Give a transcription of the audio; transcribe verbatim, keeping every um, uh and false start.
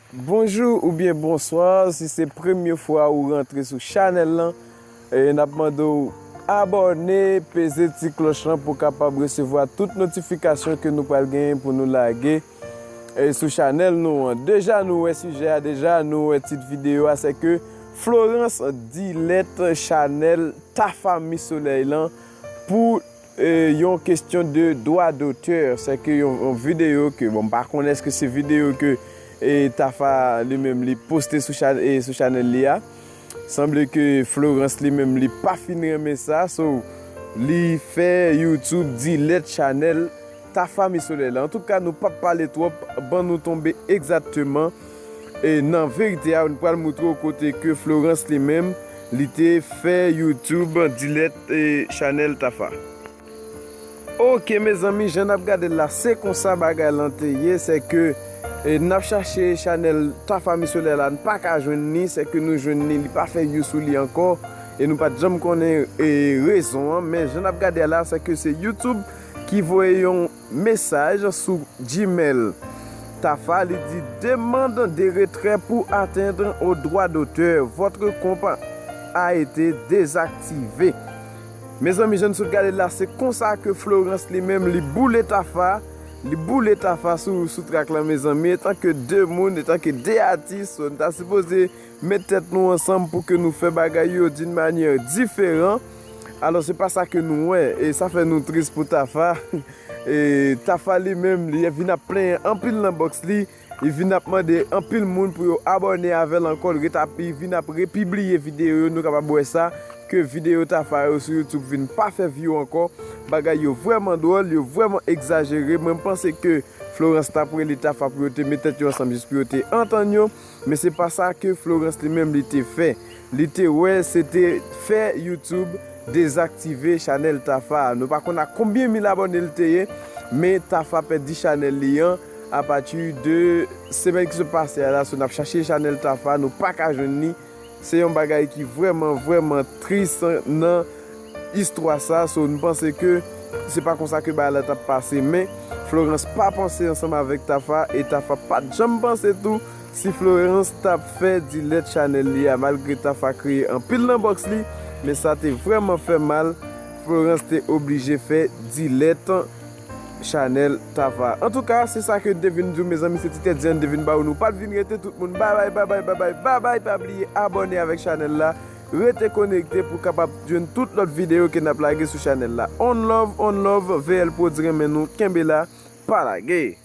Bonjou oubyen bonswa, si se premye fwa ou rantre sou chanèl lan, e n ap mande w abòne, peze ti klòch lan pou w kapab resevwa tout notifikasyon ke nou pral genyen pou nou lage e sou chanèl nou an. Deja nou wè sijè a, deja nou wè tit videyo a, se ke Florence delete chanèl Tafa Mi Solèy lan pou e, yon kesyon de dwa dotè, se ke yon, yon videyo ke, bon, m pa konnen èske se videyo ke e, Tafa li menm li poste sou, chan, e, sou chanèl li a. Sanble ke Florence li menm li pa fin renmen sa, so li fè YouTube delete chanèl Tafa Mi Solèy la. Antouka, nou p ap pale twòp, ban nou tonbe egzakteman e nan verite a, nou pral moutre w kote ke Florence li menm, li te fè YouTube delete e chanèl Tafa. Ok, mezanmi, jan n ap gade l la, se konsa bagay lan te ye, se ke e, n ap chache chanèl Tafa Mi Solèy la, n pa ka jwenn li, se ke nou jwenn li, li pa fè view sou li ankò, e nou pa t janm konnen e, rezon an, men jan n ap gade a la, se ke se YouTube ki voye yon mesaj sou Gmail Tafa, li di demande de retrait pour atteinte aux droits d'auteur, votre compte a été désactivé. Mezanmi, jan n sot gade la, se konsa ke Florence li menm, li boule Tafa, li boule Tafa sou, sou trak lan, mezanmi. Etanke de moun, etanke de atis, nou ta sipoze met tèt nou ansanm pou ke nou fè bagay yo d'une manière différente. Alò, se pa sa ke nou wè, e sa fè nou tris pou Tafa. E Tafa li menm, li vin ap plenyen anpil nan bòks li, li vin ap mande anpil moun pou yo abòne avè l ankò, li ret ap, li vin ap repibliye videyo yo, nou kapab wè sa, ke videyo Tafa yo sou YouTube vin pa fè view ankò. Bagay yo vrèman dwòl, yo vrèman egzajere. Mwen, m panse ke Florence t ap rele Tafa pou yo te met tèt yo ansanm jis pou yo te antann yo. Men se pa sa ke Florence li menm li te fè. Li te wè se te fè YouTube dezaktive chanèl Tafa a. Nou pa konn a konbyen mil abòne li te ye, men Tafa pèdi chanèl li an apati de semèn ki sot pase a la. So, n ap chache chanèl Tafa, nou pa ka jwenn li. Se yon bagay ki vrèman, vrèman tris nan istwa sa. So, nou panse ke se pa konsa ke bagay la t ap pase, men Florence pa panse ansanm avèk Tafa, e Tafa pa t janm panse tou si Florence t ap fè delete chanèl li a, malgre Tafa kreye anpil nan bòks li, men sa te vrèman fè mal. Florence te oblije fè delete chanèl Tafa. Antouka, se sa ke n te vin di w, mezanmi, se ti tèt di an n te vin ba w. Nou pa t vin rete, tout moun. Babay, babay, babay, babay. Pa bliye abòne avèk chanèl la. Rete konekte pou w kapab jwenn tout lòt videyo ke n ap lage sou chanèl la. On love, on love, V L Prod renmen nou. Kenbe la, pa lage.